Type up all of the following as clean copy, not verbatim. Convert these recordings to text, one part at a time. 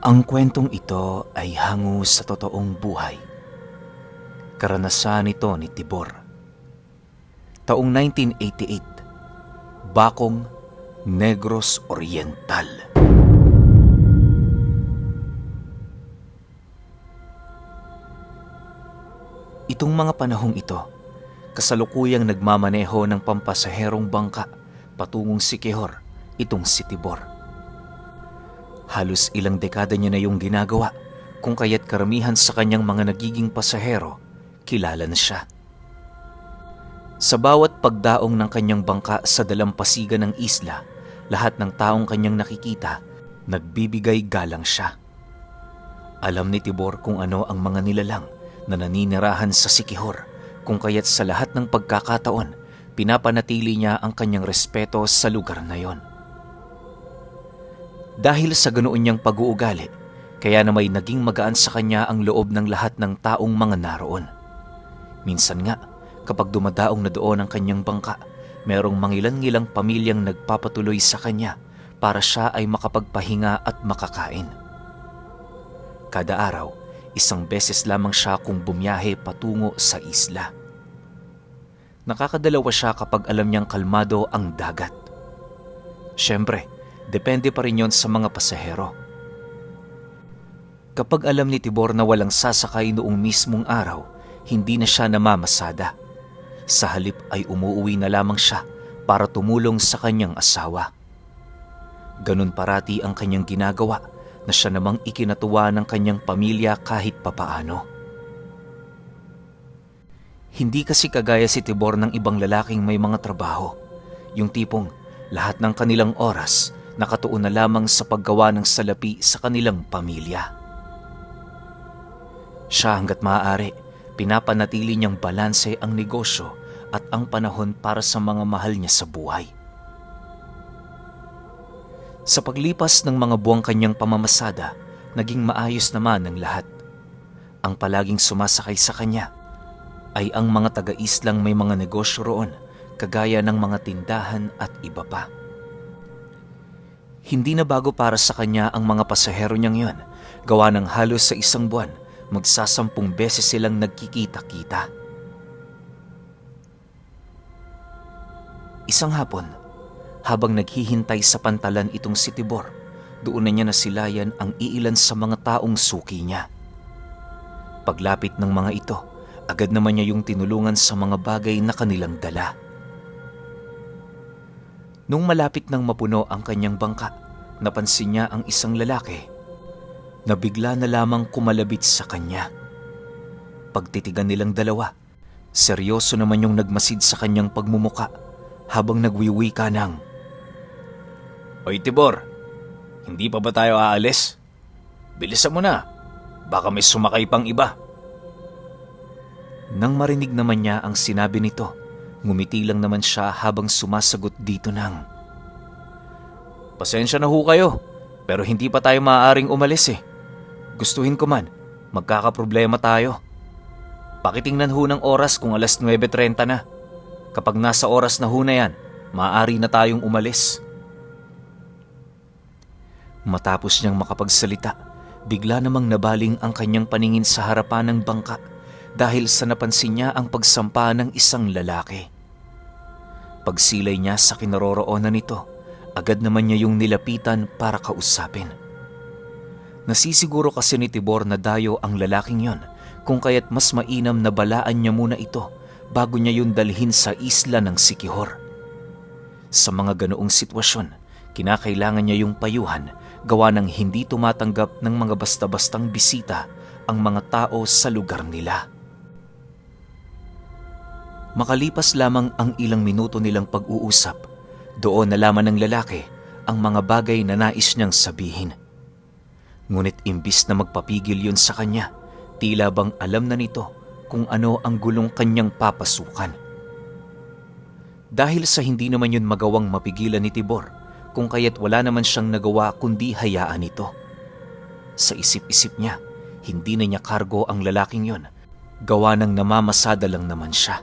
Ang kwentong ito ay hango sa totoong buhay. Karanasan ito ni Tibor. Taong 1988, Bacong, Negros Oriental. Itong mga panahong ito, kasalukuyang nagmamaneho ng pampasaherong bangka patungong Siquijor, itong si Tibor. Halos ilang dekada niya na yung ginagawa, kung kaya't karamihan sa kanyang mga nagiging pasahero, kilala na siya. Sa bawat pagdaong ng kanyang bangka sa dalampasigan ng isla, lahat ng taong kanyang nakikita, nagbibigay galang siya. Alam ni Tibor kung ano ang mga nilalang na naninirahan sa Siquijor, kung kaya't sa lahat ng pagkakataon, pinapanatili niya ang kanyang respeto sa lugar na yon. Dahil sa ganoon niyang pag-uugali, kaya na may naging magaan sa kanya ang loob ng lahat ng taong mga naroon. Minsan nga, kapag dumadaong na doon ang kanyang bangka, merong mangilan-ngilang pamilyang nagpapatuloy sa kanya para siya ay makapagpahinga at makakain. Kada araw, isang beses lamang siya kung bumiyahe patungo sa isla. Nakakadalawa siya kapag alam niyang kalmado ang dagat. Siyempre, depende pa rin yon sa mga pasahero. Kapag alam ni Tibor na walang sasakay noong mismong araw, hindi na siya namamasada. Sa halip ay umuuwi na lamang siya para tumulong sa kanyang asawa. Ganun parati ang kanyang ginagawa na siya namang ikinatuwa ng kanyang pamilya kahit papaano. Hindi kasi kagaya si Tibor ng ibang lalaking may mga trabaho, yung tipong lahat ng kanilang oras nakatuon na lamang sa paggawa ng salapi sa kanilang pamilya. Siya hanggat maaari, pinapanatili niyang balanse ang negosyo at ang panahon para sa mga mahal niya sa buhay. Sa paglipas ng mga buwang kanyang pamamasada, naging maayos naman ang lahat. Ang palaging sumasakay sa kanya ay ang mga taga-islang may mga negosyo roon, kagaya ng mga tindahan at iba pa. Hindi na bago para sa kanya ang mga pasahero niyang yon, gawa ng halos sa isang buwan, magsasampung beses silang nagkikita-kita. Isang hapon, habang naghihintay sa pantalan itong si Tibor, doon na niya nasilayan ang iilan sa mga taong suki niya. Paglapit ng mga ito, agad naman niya yung tinulungan sa mga bagay na kanilang dala. Nung malapit nang mapuno ang kanyang bangka, napansin niya ang isang lalaki na bigla na lamang kumalabit sa kanya. Pagtitigan nilang dalawa, seryoso naman yung nagmasid sa kanyang pagmumuka habang nagwiwika ng, "Oy Tibor, hindi pa ba tayo aalis? Bilisan mo na, baka may sumakay pang iba." Nang marinig naman niya ang sinabi nito, ngumiti lang naman siya habang sumasagot dito ng, "Pasensya na ho kayo, pero hindi pa tayo maaaring umalis eh. Gustuhin ko man, magkakaproblema tayo. Pakitingnan ho ng oras kung alas 9:30 na. Kapag nasa oras na ho na yan, maaari na tayong umalis." Matapos niyang makapagsalita, bigla namang nabaling ang kanyang paningin sa harapan ng bangka dahil sa napansin niya ang pagsampa ng isang lalaki. Pagsilay niya sa kinaroroonan nito, agad naman niya yung nilapitan para kausapin. Nasisiguro kasi ni Tibor na dayo ang lalaking yon, kung kaya't mas mainam na balaan niya muna ito bago niya yun dalhin sa isla ng Siquijor. Sa mga ganoong sitwasyon, kinakailangan niya yung payuhan, gawa ng hindi tumatanggap ng mga basta-bastang bisita ang mga tao sa lugar nila. Makalipas lamang ang ilang minuto nilang pag-uusap, doon nalaman ng lalaki ang mga bagay na nais niyang sabihin. Ngunit imbis na magpapigil yun sa kanya, tila bang alam na nito kung ano ang gulong kanyang papasukan. Dahil sa hindi naman yun magawang mapigilan ni Tibor, kung kaya't wala naman siyang nagawa kundi hayaan ito. Sa isip-isip niya, hindi na niya kargo ang lalaking yon, gawa ng namamasada lang naman siya.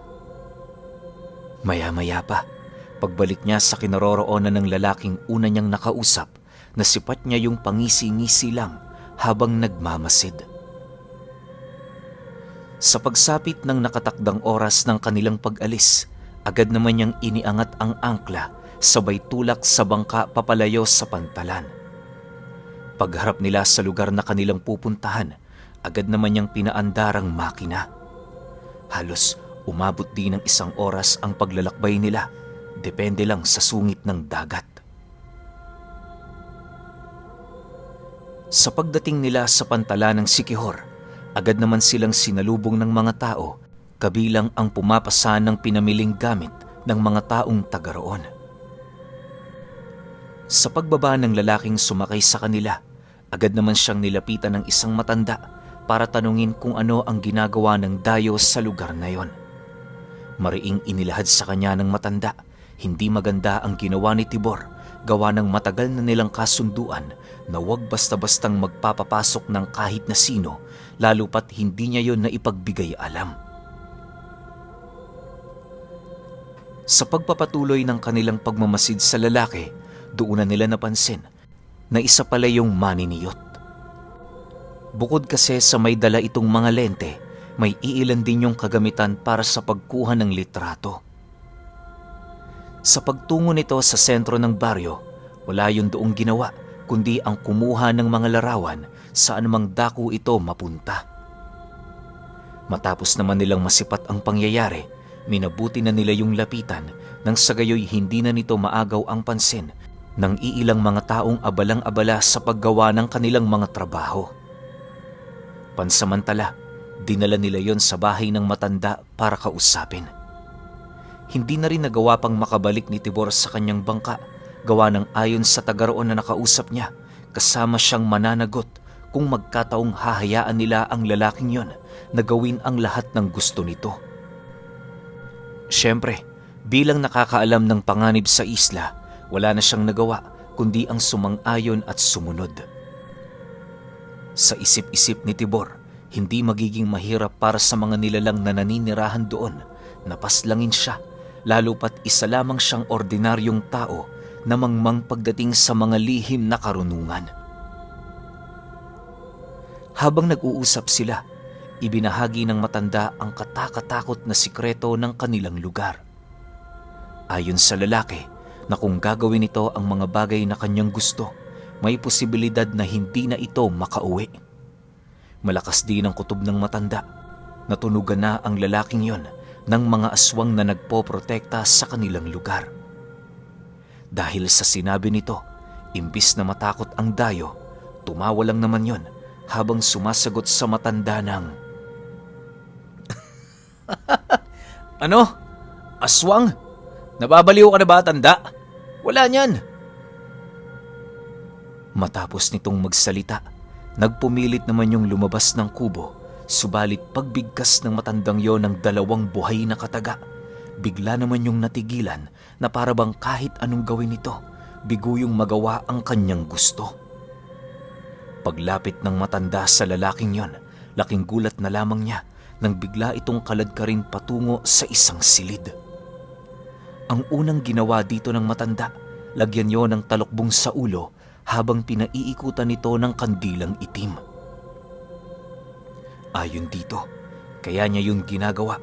Maya-maya pa, pagbalik niya sa kinaroroonan ng lalaking una niyang nakausap, nasipat niya yung pangisi-ngisi lang habang nagmamasid. Sa pagsapit ng nakatakdang oras ng kanilang pag-alis, agad naman niyang iniangat ang angkla sabay tulak sa bangka papalayo sa pantalan. Pagharap nila sa lugar na kanilang pupuntahan, agad naman niyang pinaandar ang makina. Halos umabot din ng 1 oras ang paglalakbay nila, depende lang sa sungit ng dagat. Sa pagdating nila sa pantalan ng Siquijor, agad naman silang sinalubong ng mga tao, kabilang ang pumapasa ng pinamiling gamit ng mga taong taga roon. Sa pagbaba ng lalaking sumakay sa kanila, agad naman siyang nilapitan ng isang matanda para tanungin kung ano ang ginagawa ng dayo sa lugar na yon. Mariing inilahad sa kanya ng matanda, hindi maganda ang ginawa ni Tibor, gawa ng matagal na nilang kasunduan na huwag basta-bastang magpapapasok ng kahit na sino, lalo pat hindi niya yon na ipagbigay alam. Sa pagpapatuloy ng kanilang pagmamasid sa lalaki, doon na nila napansin na isa pala yung maniniyot. Bukod kasi sa may dala itong mga lente, may iilan din yung kagamitan para sa pagkuha ng litrato. Sa pagtungo nito sa sentro ng baryo, wala yun doong ginawa kundi ang kumuha ng mga larawan sa anumang dako ito mapunta. Matapos naman nilang masipat ang pangyayari, minabuti na nila yung lapitan nang sa gayoy hindi na nito maagaw ang pansin ng iilang mga taong abalang-abala sa paggawa ng kanilang mga trabaho. Pansamantala, dinala nila yon sa bahay ng matanda para kausapin. Hindi na rin nagawa pang makabalik ni Tibor sa kanyang bangka, gawa ng ayon sa taga roon na nakausap niya, kasama siyang mananagot kung magkataong hahayaan nila ang lalaking yon na gawin ang lahat ng gusto nito. Siyempre, bilang nakakaalam ng panganib sa isla, wala na siyang nagawa kundi ang sumang-ayon at sumunod. Sa isip-isip ni Tibor, hindi magiging mahirap para sa mga nilalang na naninirahan doon na paslangin siya, lalo pat isa lamang siyang ordinaryong tao na mangmang pagdating sa mga lihim na karunungan. Habang nag-uusap sila, ibinahagi ng matanda ang katakatakot na sikreto ng kanilang lugar. Ayon sa lalaki, na kung gagawin ito ang mga bagay na kanyang gusto, may posibilidad na hindi na ito makauwi. Malakas din ang kutob ng matanda. Natunugan na ang lalaking yon ng mga aswang na nagpoprotekta sa kanilang lugar. Dahil sa sinabi nito, imbis na matakot ang dayo, tumawa lang naman yon habang sumasagot sa matanda ng, "Ano? Aswang? Nababaliw ka na ba, tanda? Wala niyan." Matapos nitong magsalita, nagpumilit naman yung lumabas ng kubo, subalit pagbigkas ng matandang yon ng 2 buhay na kataga, bigla naman yung natigilan na para bang kahit anong gawin nito, bigo yung magawa ang kanyang gusto. Paglapit ng matanda sa lalaking yon, laking gulat na lamang niya nang bigla itong kaladkarin patungo sa isang silid. Ang unang ginawa dito ng matanda, lagyan yon ng talokbong sa ulo habang pinaiikutan nito ng kandilang itim. Ayon dito, kaya niya yun ginagawa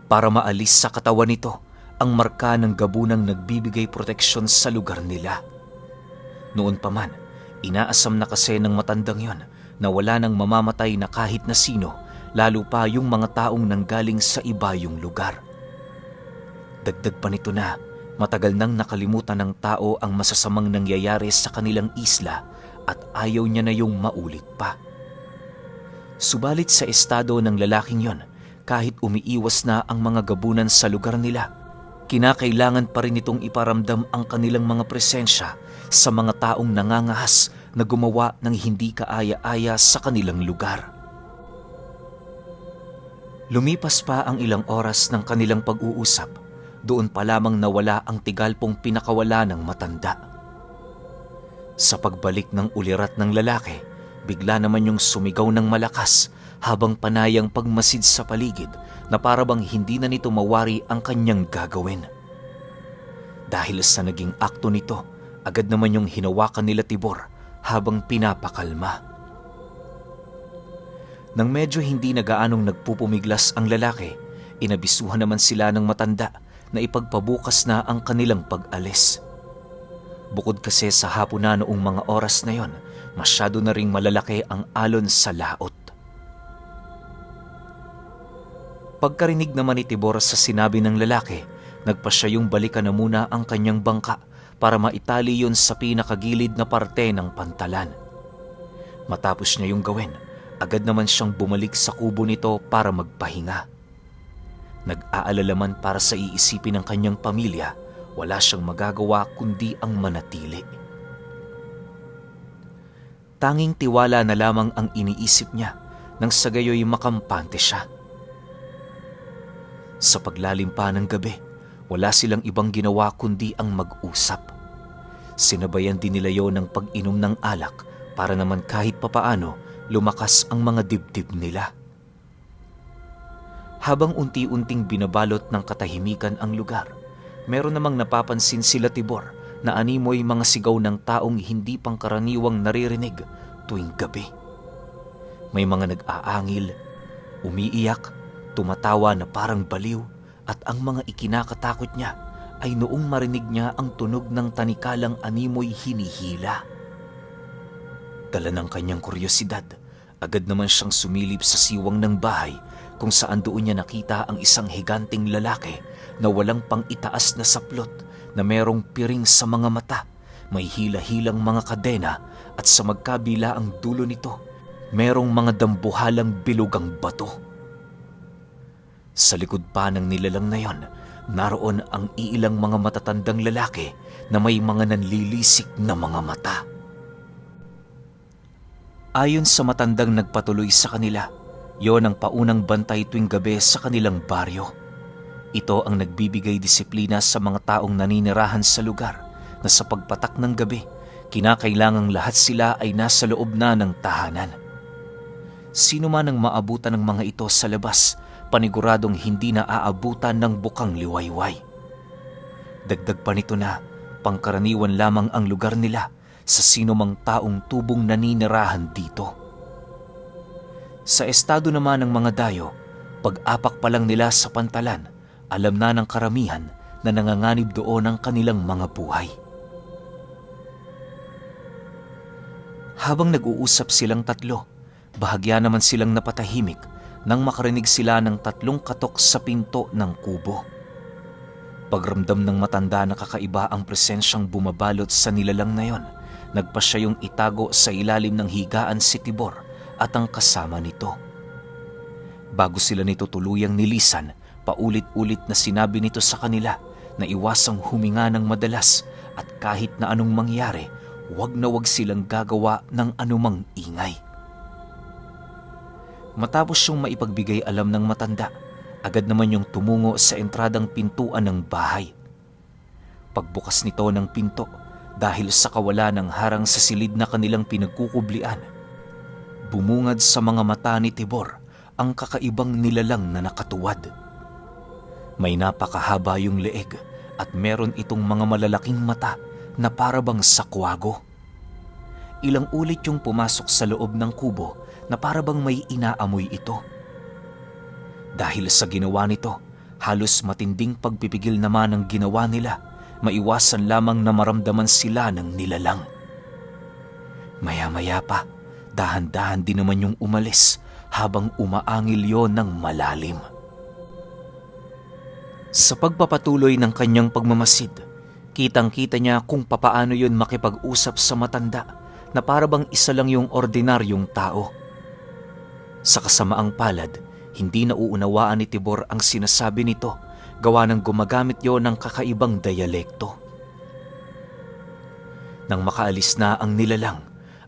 para maalis sa katawan nito ang marka ng gabunang nagbibigay proteksyon sa lugar nila. Noon pa man, inaasam na kasi ng matandang yon na wala nang mamamatay na kahit na sino, lalo pa yung mga taong nanggaling sa ibayong lugar. Dagdag pa nito na matagal nang nakalimutan ng tao ang masasamang nangyayari sa kanilang isla at ayaw niya na yung maulit pa. Subalit sa estado ng lalaking yon, kahit umiiwas na ang mga gabunan sa lugar nila, kinakailangan pa rin itong iparamdam ang kanilang mga presensya sa mga taong nangangahas na gumawa ng hindi kaaya-aya sa kanilang lugar. Lumipas pa ang ilang oras ng kanilang pag-uusap, doon pa lamang nawala ang tigalpong pinakawala ng matanda. Sa pagbalik ng ulirat ng lalaki, bigla naman yung sumigaw ng malakas habang panayang pagmasid sa paligid na parabang hindi na nito mawari ang kanyang gagawin. Dahil sa naging akto nito, agad naman yung hinawakan nila Tibor habang pinapakalma. Nang medyo hindi na gaanong nagpupumiglas ang lalaki, inabisuhan naman sila ng matanda na ipagpabukas na ang kanilang pag-alis. Bukod kasi sa hapon na noong mga oras na yon, masyado na ring malalaki ang alon sa laot. Pagkarinig naman ni Tibor sa sinabi ng lalaki, nagpasya yung balikan na muna ang kanyang bangka para maitali yon sa pinakagilid na parte ng pantalan. Matapos niya yung gawin, agad naman siyang bumalik sa kubo nito para magpahinga. Nag-aalala man para sa iisipin ng kanyang pamilya, wala siyang magagawa kundi ang manatili. Tanging tiwala na lamang ang iniisip niya nang sa gayoy makampante siya. Sa paglalim pa ng gabi, wala silang ibang ginawa kundi ang mag-usap. Sinabayan din nila yon ng pag-inom ng alak para naman kahit papaano lumakas ang mga dibdib nila. Habang unti-unting binabalot ng katahimikan ang lugar, meron namang napapansin sila Tibor na animoy mga sigaw ng taong hindi pangkaraniwang naririnig tuwing gabi. May mga nag-aangil, umiiyak, tumatawa na parang baliw, at ang mga ikinakatakot niya ay noong marinig niya ang tunog ng tanikalang animoy hinihila. Dala ng kanyang kuryosidad, agad naman siyang sumilip sa siwang ng bahay kung saan doon niya nakita ang isang higanting lalaki na walang pang-itaas na saplot na merong piring sa mga mata, may hila-hilang mga kadena at sa magkabila ang dulo nito, merong mga dambuhalang bilugang bato. Sa likod pa ng nilalang na yon, naroon ang iilang mga matatandang lalaki na may mga nanlilisik na mga mata. Ayon sa matandang nagpatuloy sa kanila, yon ang paunang bantay tuwing gabi sa kanilang baryo. Ito ang nagbibigay disiplina sa mga taong naninirahan sa lugar na sa pagpatak ng gabi, kinakailangang lahat sila ay nasa loob na ng tahanan. Sino man ang maabutan ng mga ito sa labas, paniguradong hindi na aabutan ng bukang liwayway. Dagdag pa nito na pangkaraniwan lamang ang lugar nila sa sinumang taong tubong naninirahan dito. Sa estado naman ng mga dayo, pag-apak pa lang nila sa pantalan, alam na ng karamihan na nanganganib doon ang kanilang mga buhay. Habang nag-uusap silang tatlo, bahagya naman silang napatahimik nang makarinig sila ng tatlong katok sa pinto ng kubo. Pagramdam ng matanda na kakaiba ang presensyang bumabalot sa nilalang na yon, nagpa siya yung itago sa ilalim ng higaan si Tibor at ang kasama nito. Bago sila nito tuluyang nilisan, paulit-ulit na sinabi nito sa kanila na iwasang huminga ng madalas at kahit na anong mangyari, wag na wag silang gagawa ng anumang ingay. Matapos yung maipagbigay alam ng matanda, agad naman yung tumungo sa entradang pintuan ng bahay. Pagbukas nito ng pinto, dahil sa kawalan ng harang sa silid na kanilang pinagkukublian, bumungad sa mga mata ni Tibor ang kakaibang nilalang na nakatuwad. May napakahaba yung leeg at meron itong mga malalaking mata na parabang sakwago. Ilang ulit yung pumasok sa loob ng kubo na parabang may inaamoy ito. Dahil sa ginawa nito, halos matinding pagpipigil naman ang ginawa nila, maiwasan lamang na maramdaman sila ng nilalang. Maya-maya pa, dahan-dahan din naman yung umalis habang umaangil yon ng malalim. Sa pagpapatuloy ng kanyang pagmamasid, kitang-kita niya kung papaano yon makipag-usap sa matanda na parabang isa lang yung ordinaryong tao. Sa kasamaang palad, hindi nauunawaan ni Tibor ang sinasabi nito, gawa ng gumagamit yon ng kakaibang diyalekto. Nang makaalis na ang nilalang,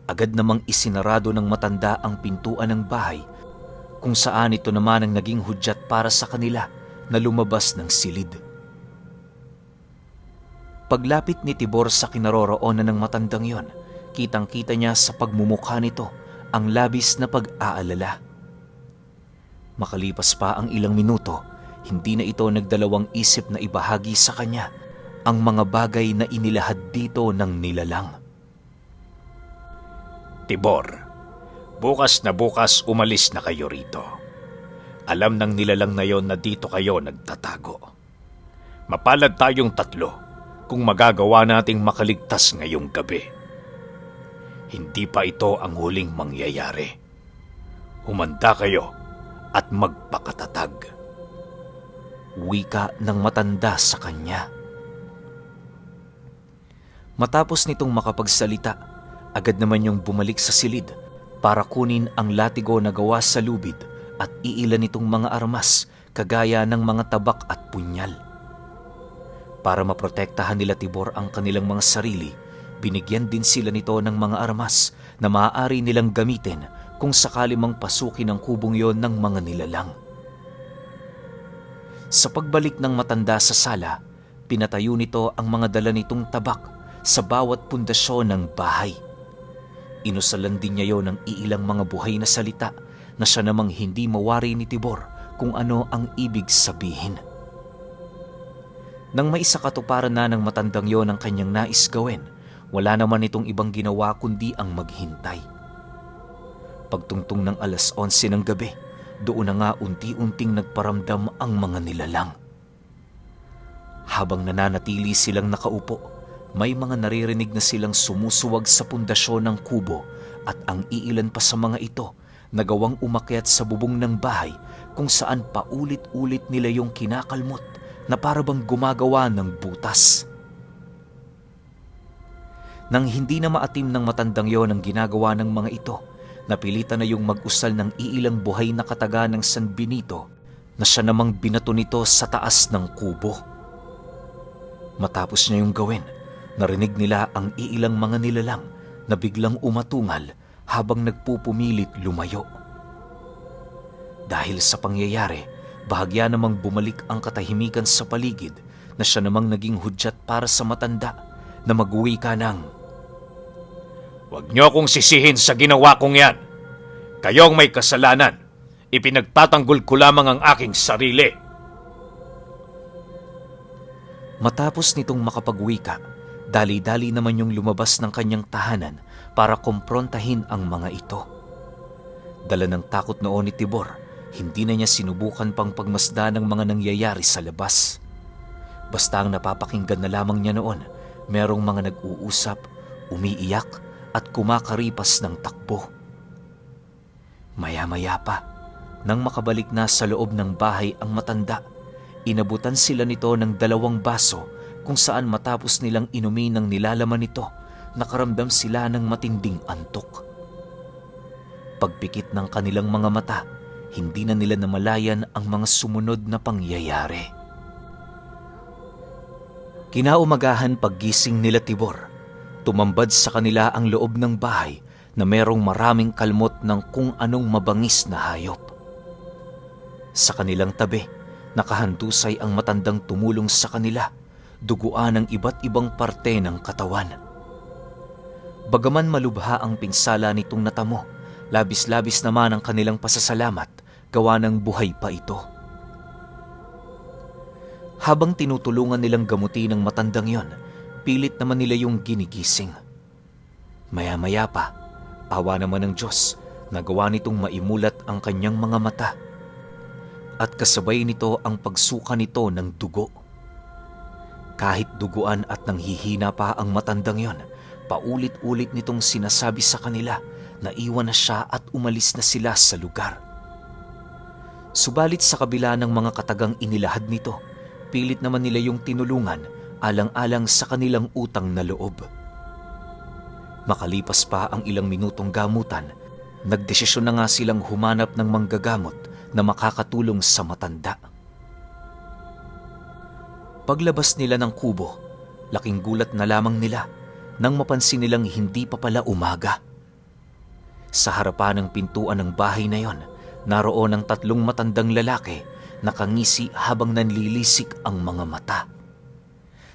agad namang isinarado ng matanda ang pintuan ng bahay, kung saan ito naman ang naging hudyat para sa kanila na lumabas ng silid. Paglapit ni Tibor sa kinaroroonan ng matandang yon, kitang-kita niya sa pagmumukha nito ang labis na pag-aalala. Makalipas pa ang ilang minuto, hindi na ito nagdalawang isip na ibahagi sa kanya ang mga bagay na inilahad dito ng nilalang. Tibor, Bukas na bukas umalis na kayo rito. Alam ng nilalang na yon na dito kayo nagtatago. Mapalad tayong tatlo kung magagawa nating makaligtas ngayong gabi. Hindi pa ito ang huling mangyayari. Humanda kayo at magpakatatag. Wika ng matanda sa kanya. Matapos nitong makapagsalita, agad naman yung bumalik sa silid para kunin ang latigo na gawa sa lubid at iilan nitong mga armas kagaya ng mga tabak at punyal. Para maprotektahan nila Tibor ang kanilang mga sarili, binigyan din sila nito ng mga armas na maaari nilang gamitin kung sakali mang pasukin ang kubong yon ng mga nilalang. Sa pagbalik ng matanda sa sala, pinatayo nito ang mga dala nitong tabak sa bawat pundasyon ng bahay. Inusalan din niya yon ng iilang mga buhay na salita na siya namang hindi mawari ni Tibor kung ano ang ibig sabihin. Nang maisakatuparan na ng matandang yon ang kanyang nais gawin, wala naman itong ibang ginawa kundi ang maghintay. Pagtungtong ng 11:00 ng gabi, doon na nga unti-unting nagparamdam ang mga nilalang. Habang nananatili silang nakaupo, may mga naririnig na silang sumusuwag sa pundasyon ng kubo at ang iilan pa sa mga ito nagawang umakyat sa bubong ng bahay kung saan paulit-ulit nila yung kinakalmot na parabang gumagawa ng butas. Nang hindi na maatim ng matandang yon ang ginagawa ng mga ito, napilitan na yung mag-usal ng iilang buhay na kataga ng San Benito na siya namang binato nito sa taas ng kubo. Matapos niya yung gawin, narinig nila ang iilang mga nilalang na biglang umatungal habang nagpupumilit lumayo. Dahil sa pangyayari, bahagya namang bumalik ang katahimikan sa paligid na siya namang naging hudyat para sa matanda na mag-uwi ka ng, "Huwag niyo akong sisihin sa ginawa kong yan. Kayong may kasalanan. Ipinagtatanggol ko lamang ang aking sarili." Matapos nitong makapag-uwi ka, dali-dali naman yung lumabas ng kanyang tahanan para kumprontahin ang mga ito. Dala ng takot noon ni Tibor, hindi na niya sinubukan pang pagmasdan ng mga nangyayari sa labas. Basta ang napapakinggan na lamang niya noon, merong mga nag-uusap, umiiyak at kumakaripas ng takbo. Maya-maya pa, nang makabalik na sa loob ng bahay ang matanda, inabutan sila nito ng 2 baso kung saan matapos nilang inumin ng nilalaman nito, nakaramdam sila ng matinding antok. Pagpikit ng kanilang mga mata, hindi na nila namalayan ang mga sumunod na pangyayari. Kinaumagahan paggising nila Tibor, tumambad sa kanila ang loob ng bahay na merong maraming kalmot ng kung anong mabangis na hayop. Sa kanilang tabi, nakahandusay ang matandang tumulong sa kanila, duguan ng iba't ibang parte ng katawan. Bagaman malubha ang pinsala nitong natamo, labis-labis naman ang kanilang pasasalamat, gawa ng buhay pa ito. Habang tinutulungan nilang gamutin ang matandang yon, pilit naman nila yung ginigising. Maya-maya pa, awa naman ng Diyos, nagawa nitong maimulat ang kanyang mga mata. At kasabay nito ang pagsuka nito ng dugo. Kahit duguan at nanghihina pa ang matandang yon, paulit-ulit nitong sinasabi sa kanila na iwan na siya at umalis na sila sa lugar. Subalit sa kabila ng mga katagang inilahad nito, pilit naman nila yung tinulungan alang-alang sa kanilang utang na loob. Makalipas pa ang ilang minutong gamutan, nagdesisyon na nga silang humanap ng manggagamot na makakatulong sa matanda. Paglabas nila ng kubo, laking gulat na lamang nila nang mapansin nilang hindi pa pala umaga. Sa harapan ng pintuan ng bahay na yon, naroon ang 3 matandang lalaki, nakangisi habang nanlilisik ang mga mata.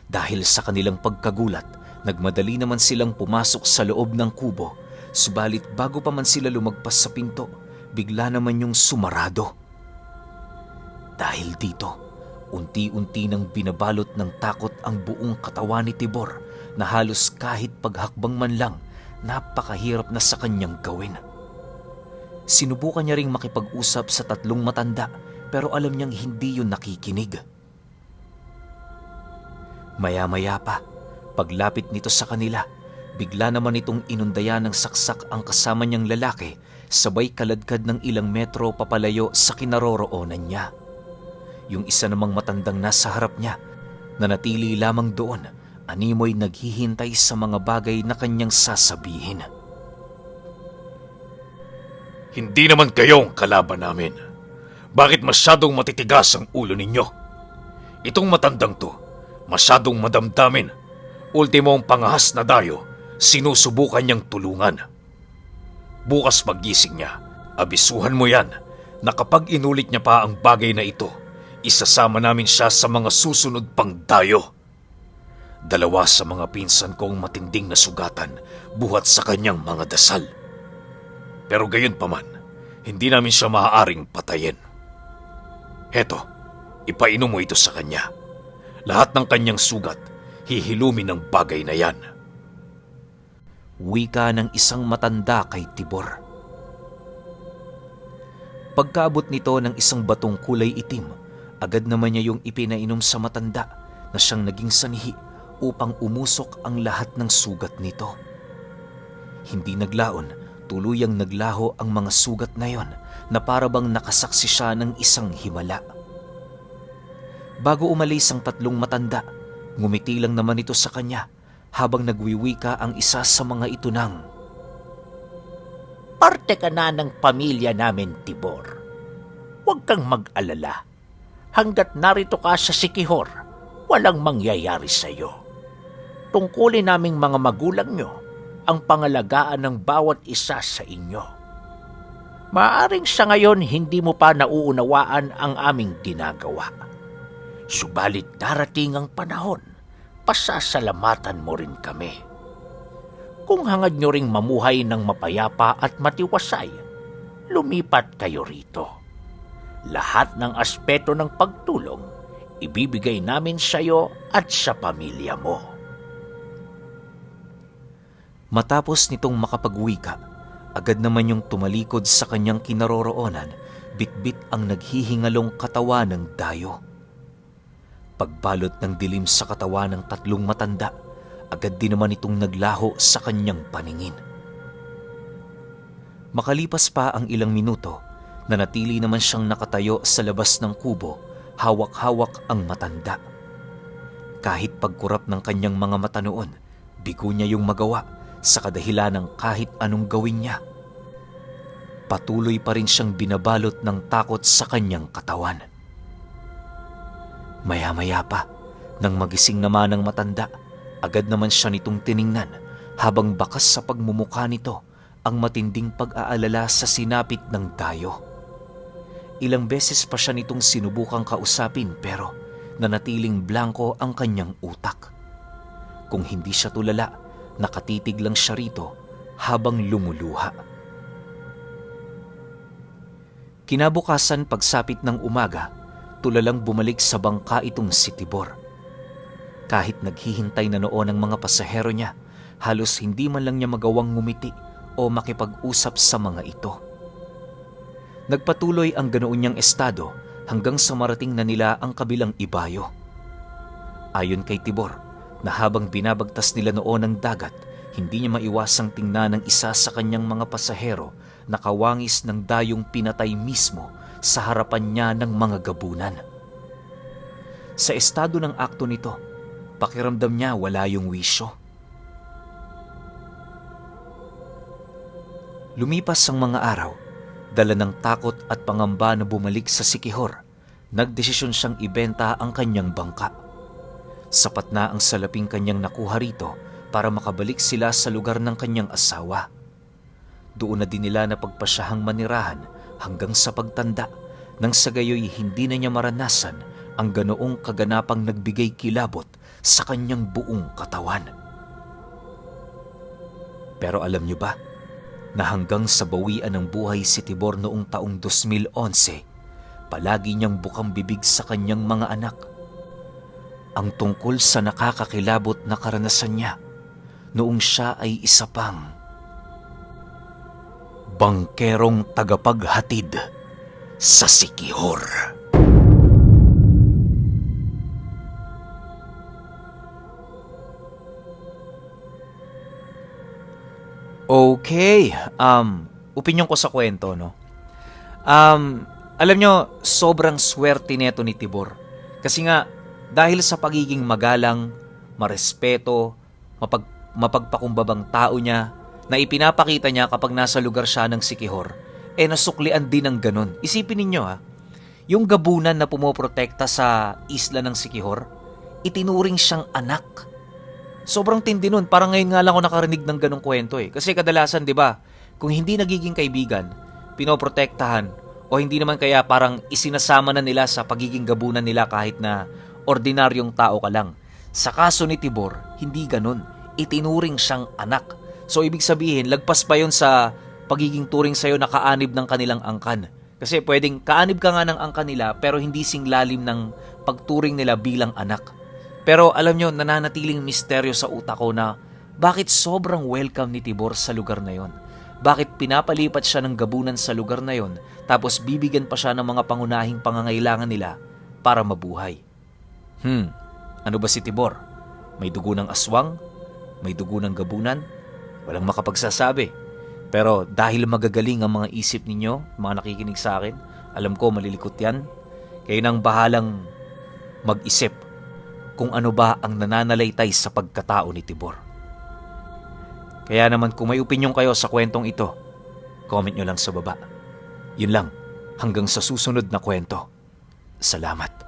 Dahil sa kanilang pagkagulat, nagmadali naman silang pumasok sa loob ng kubo, subalit bago pa man sila lumagpas sa pinto, bigla naman yung sumarado. Dahil dito, unti-unti nang binabalot ng takot ang buong katawan ni Tibor na halos kahit paghakbang man lang, napakahirap na sa kanyang gawin. Sinubukan niya ring makipag-usap sa tatlong matanda pero alam niyang hindi yun nakikinig. Maya-maya pa, paglapit nito sa kanila, bigla naman itong inundayan ng saksak ang kasama niyang lalaki sabay kaladkad ng ilang metro papalayo sa kinaroroonan niya. Yung isa namang matandang nasa harap niya, nanatili lamang doon, animoy naghihintay sa mga bagay na kanyang sasabihin. Hindi naman kayo ang kalaban namin. Bakit masyadong matitigas ang ulo ninyo? Itong matandang to, masyadong madamdamin. Ultimo ang pangahas na dayo, sinusubukan niyang tulungan. Bukas paggising niya, abisuhan mo yan na kapag inulit niya pa ang bagay na ito, isasama namin siya sa mga susunod pang dayo. Dalawa sa mga pinsan kong matinding nasugatan buhat sa kanyang mga dasal. Pero gayon pa man, hindi namin siya maaaring patayin. Heto, ipainom mo ito sa kanya. Lahat ng kanyang sugat, hihilumin ng bagay na yan. Wika ng isang matanda kay Tibor. Pagkaabot nito ng isang batong kulay itim, agad naman niya yung ipinainom sa matanda na siyang naging sanhi upang umusok ang lahat ng sugat nito. Hindi naglaon, tuluyang naglaho ang mga sugat na yon na parabang nakasaksi siya ng isang himala. Bago umalis ang tatlong matanda, ngumiti lang naman ito sa kanya habang nagwiwika ang isa sa mga ito ng, Parte ka na ng pamilya namin, Tibor. Huwag kang mag-alala. Hanggat narito ka sa Sikihor, walang mangyayari sa iyo. Tungkulin naming mga magulang nyo ang pangalagaan ng bawat isa sa inyo. Maaring sa ngayon hindi mo pa nauunawaan ang aming ginagawa. Subalit darating ang panahon, pasasalamatan mo rin kami. Kung hangad nyo ring mamuhay ng mapayapa at matiwasay, lumipat kayo rito. Lahat ng aspeto ng pagtulong, ibibigay namin sa iyo at sa pamilya mo. matapos nitong makapagwika, agad naman yung tumalikod sa kanyang kinaroroonan, bitbit ang naghihingalong katawan ng dayo. Pagbalot ng dilim sa katawan ng tatlong matanda, agad din naman itong naglaho sa kanyang paningin. Makalipas pa ang ilang minuto, nanatili naman siyang nakatayo sa labas ng kubo, hawak-hawak ang matanda. Kahit pagkurap ng kanyang mga mata noon, bigo niya yung magawa sa kadahilan ng kahit anong gawin niya. Patuloy pa rin siyang binabalot ng takot sa kanyang katawan. Maya-maya pa, nang magising naman ang matanda, agad naman siya nitong tiningnan habang bakas sa pagmumukha nito ang matinding pag-aalala sa sinapit ng dayo. Ilang beses pa siya nitong sinubukang kausapin pero nanatiling blanko ang kanyang utak. Kung hindi siya tulala, nakatitig lang siya rito habang lumuluha. Kinabukasan pagsapit ng umaga, tulalang bumalik sa bangka itong si Tibor. Kahit naghihintay na noon ang mga pasahero niya, halos hindi man lang niya magawang ngumiti o makipag-usap sa mga ito. Nagpatuloy ang ganoon niyang estado hanggang sa marating na nila ang kabilang ibayo. Ayon kay Tibor, na habang binabagtas nila noon ang dagat, hindi niya maiwasang tingnan ng isa sa kanyang mga pasahero na kawangis ng dayong pinatay mismo sa harapan niya ng mga gabunan. Sa estado ng akto nito, pakiramdam niya wala yung wisyo. Lumipas ang mga araw, dala ng takot at pangamba na bumalik sa Sikihor, nagdesisyon siyang ibenta ang kanyang bangka. Sapat na ang salaping kanyang nakuha rito para makabalik sila sa lugar ng kanyang asawa. Doon na din nila napagpasyahang manirahan hanggang sa pagtanda, nang sa gayoy hindi na niya maranasan ang ganoong kaganapang nagbigay kilabot sa kanyang buong katawan. Pero alam niyo ba, na hanggang sa bawian ng buhay si Tibor noong taong 2011, palagi niyang bukang bibig sa kanyang mga anak. Ang tungkol sa nakakakilabot na karanasan niya noong siya ay isa pang bangkerong tagapaghatid sa Sikihor. Okay, opinyon ko sa kwento, no? Alam nyo, sobrang swerte neto ni Tibor. Kasi nga, dahil sa pagiging magalang, marespeto, mapagpakumbabang tao niya, na ipinapakita niya kapag nasa lugar siya ng Sikihor, nasuklian din ng ganun. Isipin ninyo yung gabunan na pumoprotekta sa isla ng Sikihor, itinuring siyang anak. Sobrang tindi nun. Parang ngayon nga lang ako nakarinig ng ganong kwento Kasi kadalasan, di ba, kung hindi nagiging kaibigan, pinoprotektahan, o hindi naman kaya parang isinasama na nila sa pagiging gabunan nila kahit na ordinaryong tao ka lang. Sa kaso ni Tibor, hindi ganun. Itinuring siyang anak. So ibig sabihin, lagpas pa yun sa pagiging turing sa'yo na kaanib ng kanilang angkan. Kasi pwedeng kaanib ka nga ng angkan nila pero hindi singlalim ng pagturing nila bilang anak. Pero alam nyo, nananatiling misteryo sa utak ko na bakit sobrang welcome ni Tibor sa lugar na yon. Bakit pinapalipat siya ng gabunan sa lugar na yon tapos bibigyan pa siya ng mga pangunahing pangangailangan nila para mabuhay. Ano ba si Tibor? May dugo ng aswang? May dugo ng gabunan? Walang makapagsasabi. Pero dahil magagaling ang mga isip ninyo, mga nakikinig sa akin, alam ko malilikot yan. Kayo nang bahalang mag-isip kung ano ba ang nananalaytay sa pagkatao ni Tibor. Kaya naman kung may opinyon kayo sa kwentong ito, comment nyo lang sa baba. Yun lang, hanggang sa susunod na kwento. Salamat.